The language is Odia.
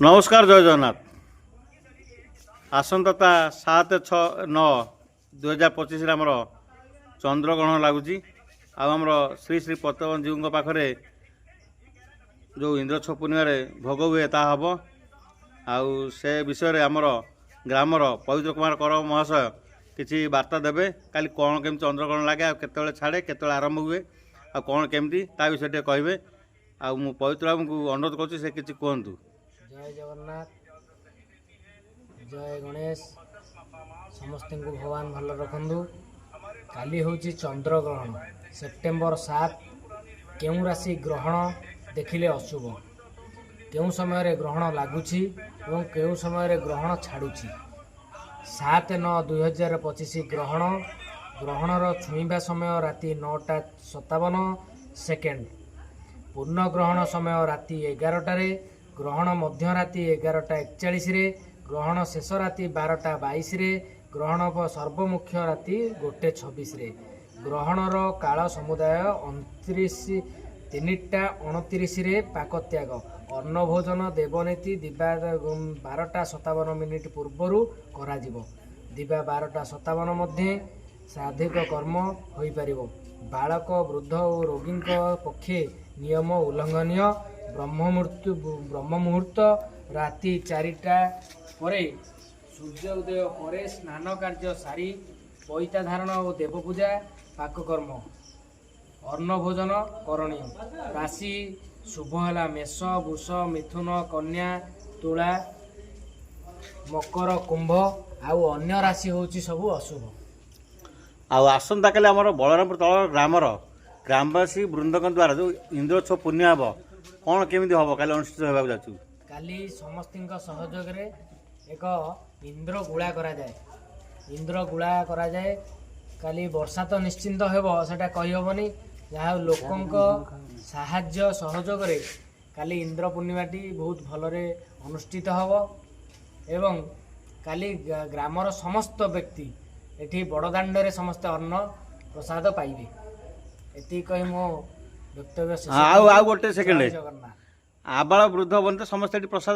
ନମସ୍କାର, ଜୟ ଜଗନ୍ନାଥ। ଆସନ୍ତା 7, 6, 9, 2025ରେ ଆମର ଚନ୍ଦ୍ରଗ୍ରହଣ ଲାଗୁଛି। ଆଉ ଆମର ଶ୍ରୀ ଶ୍ରୀ ପତିତପାବନଜୀଉଙ୍କ ପାଖରେ ଯେଉଁ ଇନ୍ଦ୍ରଛଉ ପୂର୍ଣ୍ଣିମାରେ ଭୋଗ ହୁଏ, ତାହା ହେବ। ଆଉ ସେ ବିଷୟରେ ଆମର ଗ୍ରାମର ପବିତ୍ର କୁମାର କର ମହାଶୟ କିଛି ବାର୍ତ୍ତା ଦେବେ। କାଲି କ'ଣ କେମିତି ଚନ୍ଦ୍ରଗ୍ରହଣ ଲାଗେ, ଆଉ କେତେବେଳେ ଛାଡ଼େ, କେତେବେଳେ ଆରମ୍ଭ ହୁଏ, ଆଉ କ'ଣ କେମିତି, ତା ବିଷୟରେ ଟିକେ କହିବେ। ଆଉ ମୁଁ ପବିତ୍ର ବାବୁଙ୍କୁ ଅନୁରୋଧ କରୁଛି, ସେ କିଛି କୁହନ୍ତୁ। ଜୟ ଜଗନ୍ନାଥ, ଜୟ ଗଣେଶ। ସମସ୍ତଙ୍କୁ ଭଗବାନ ଭଲ ରଖନ୍ତୁ। କାଲି ହେଉଛି ଚନ୍ଦ୍ରଗ୍ରହଣ, ସେପ୍ଟେମ୍ବର 7। କେଉଁ ରାଶି ଗ୍ରହଣ ଦେଖିଲେ ଅଶୁଭ, କେଉଁ ସମୟରେ ଗ୍ରହଣ ଲାଗୁଛି ଏବଂ କେଉଁ ସମୟରେ ଗ୍ରହଣ ଛାଡ଼ୁଛି? 7/9/2025 ଗ୍ରହଣ। ଗ୍ରହଣର ଛୁଇଁବା ସମୟ ରାତି 9ଟା 57 ସେକେଣ୍ଡ। ପୂର୍ଣ୍ଣ ଗ୍ରହଣ ସମୟ ରାତି 11ଟାରେ। ଗ୍ରହଣ ମଧ୍ୟରାତି 11ଟା 41ରେ। ଗ୍ରହଣ ଶେଷ ରାତି 12ଟା 22ରେ। ଗ୍ରହଣ ସର୍ବମୁଖ୍ୟ ରାତି 1ଟେ 26ରେ। ଗ୍ରହଣର କାଳ ସମୁଦାୟ 3ଟା 29ରେ ପାକତ୍ୟାଗ। ଅନ୍ନଭୋଜନ ଦେବନୀତି ଦିବା 12ଟା 57 ମିନିଟ୍ ପୂର୍ବରୁ କରାଯିବ। ଦିବା 12ଟା 57 ମଧ୍ୟେ ଶ୍ରାଦ୍ଧିକ କର୍ମ ହୋଇପାରିବ। ବାଳକ, ବୃଦ୍ଧ ଓ ରୋଗୀଙ୍କ ପକ୍ଷେ ନିୟମ ଉଲ୍ଲଂଘନୀୟ। ବ୍ରହ୍ମ ମୁହୂର୍ତ୍ତ ରାତି 4ଟା ପରେ ସୂର୍ଯ୍ୟ ଉଦୟ ପରେ ସ୍ନାନ କାର୍ଯ୍ୟ ସାରି ପଇତା ଧାରଣ ଓ ଦେବପୂଜା, ପାକକର୍ମ, ଅନ୍ନଭୋଜନ କରଣୀୟ। ରାଶି ଶୁଭ ହେଲା ମେଷ, ବୃଷ, ମିଥୁନ, କନ୍ୟା, ତୁଳା, ମକର, କୁମ୍ଭ। ଆଉ ଅନ୍ୟ ରାଶି ହେଉଛି ସବୁ ଅଶୁଭ। ଆଉ ଆସନ୍ତାକାଲି ଆମର ବଳରାମପୁର ତଳ ଗ୍ରାମର ଗ୍ରାମବାସୀ ବୃନ୍ଦଙ୍କ ଦ୍ୱାରା ଯେଉଁ ଇନ୍ଦ୍ରଛଉ ପୂର୍ଣ୍ଣିମା ହେବ, କ'ଣ କେମିତି ହେବ, କାଲି ଅନୁଷ୍ଠିତ ହେବାକୁ ଯାଉଛି? କାଲି ସମସ୍ତଙ୍କ ସହଯୋଗରେ ଏକ ଇନ୍ଦ୍ର ଗୁଳା କରାଯାଏ। ଇନ୍ଦ୍ର ଗୁଳା କରାଯାଏ। କାଲି ବର୍ଷା ତ ନିଶ୍ଚିନ୍ତ ହେବ, ସେଟା କହିହେବନି। ଯାହା ହଉ, ଲୋକଙ୍କ ସାହାଯ୍ୟ ସହଯୋଗରେ କାଲି ଇନ୍ଦ୍ର ପୂର୍ଣ୍ଣିମାଟି ବହୁତ ଭଲରେ ଅନୁଷ୍ଠିତ ହେବ ଏବଂ କାଲି ଗ୍ରାମର ସମସ୍ତ ବ୍ୟକ୍ତି ଏଠି ବଡ଼ଦାଣ୍ଡରେ ସମସ୍ତେ ଅନ୍ନ ପ୍ରସାଦ ପାଇବେ। ଏତିକି କହି ମୋ ବକ୍ତବ୍ୟ ଶେଷ ଆଉ କରୁଛି। ଆଉ ଗୋଟେ ସେକେଣ୍ଡ। ଜୟ ଜଗନ୍ନାଥ। ଆବାଳ ବୃଦ୍ଧ ବନିତା ସମସ୍ତେ ଏଠି ପ୍ରସାଦ